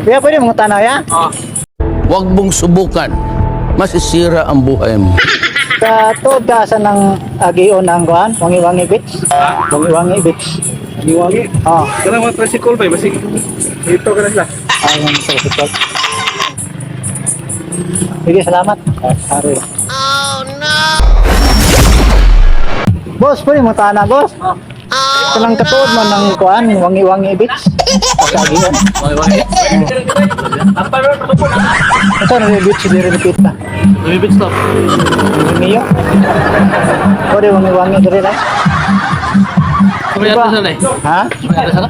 Kuya, pwede mga tanay ha? Huwag mong subukan. Masisira ang buhay mo. Sa tuod ka sa ng agion ang kuan, Wangi-Wangi Beach. Wangi-Wangi Beach. Wangi-wangi. Oh, Kanang mga tricycle ba? Basig. Ito ka na sila. ay ang tricycle. Sige, salamat. Sorry. Oh no. Boss, pwede mo tana, boss? Oh. Kanang katuod man ng kuan, Wangi-Wangi Beach. Sa agion. Wangi-wangi. Ito na yung beach diri ni Pita. Lumibit stop. Mio. Pwede wangi-wangi diri lang. May ato sana eh. Ha? May ato sana?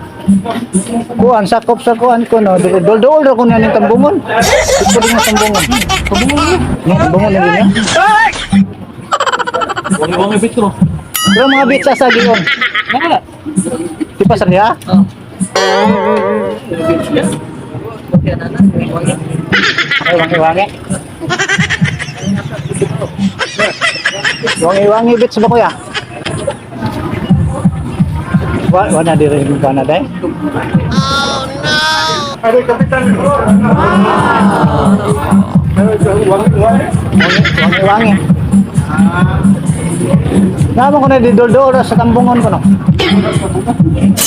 Kuan sakop sa kuan ko no. Dili dol-dol ra ko niya ning tambungon. Ito din ang tambungon. Tambungon. Ni tambungon ni niya. Wangi-wangi beach ko. Pero mga beach sa gion. Wala. Di pa sa niya? Oh. Ay wangi-wangi. Wangi-wangi beach ba kuya? Wa wa na diri mo na day. Aray, kapitan. Wangi-wangi. Wangi-wangi. Naman ko na di dol-dol ra sa tambungon ko no.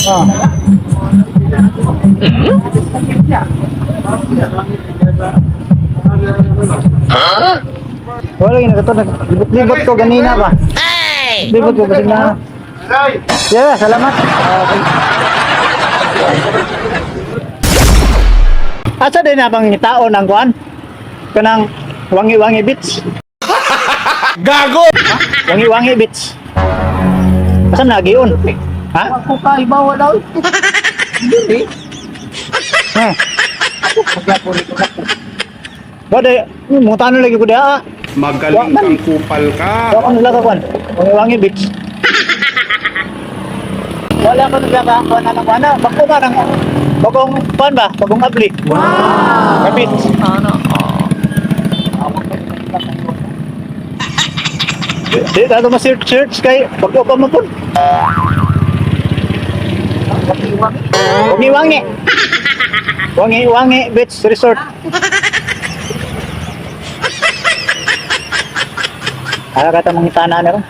Oh. Wala yun, ito, naglibot-libot ko ganina ba? Libot ko kasi na. Yeah, salamat. Okay. Asa din na bang tao ng kuan? Kanang Wangi-Wangi Beach. Gago! Wangi-Wangi Beach. Asa na giun? Ha? Ako ka, ibawa daw. Hindi. Eh. Bade, mutano lagi ko dia. Magaling kang kupal ka. Wa ko nila ka kuan. Wangi-Wangi Beach. Wala ko nila ka kuan na kuan na. Bako ba nang bagong kuan ba? Bagong abli. Wow. Beach. Ano? Di na ma search search kay bago pa man pud. Wangi-wangi. Wangi-wangi Beach Resort. Ara ka ta mga tana na ron.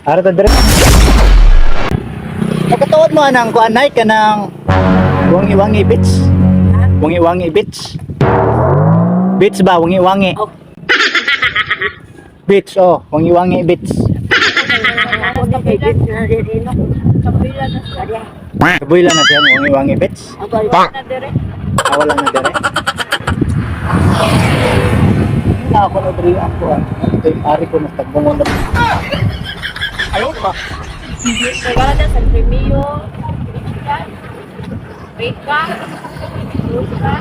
Ara ta dire. Nakatuod mo anang kuan nay kanang Wangi-wangi Beach. Wangi-wangi Beach. Beach ba wangi-wangi? Oh. Beach oh, wangi-wangi beach. Kabuy lang na siya wangi-wangi beach. Pak. Ah, wala na dire. Na ako na diri ako ang ito yung ari ko mas tagbungon na. Ayaw ba? Sagada, San Remio, Rica, Luca.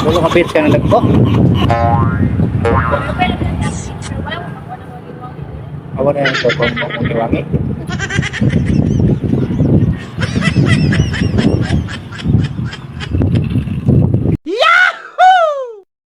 Wala ka beach ka na nagbo. Awa na yung wangi-wangi.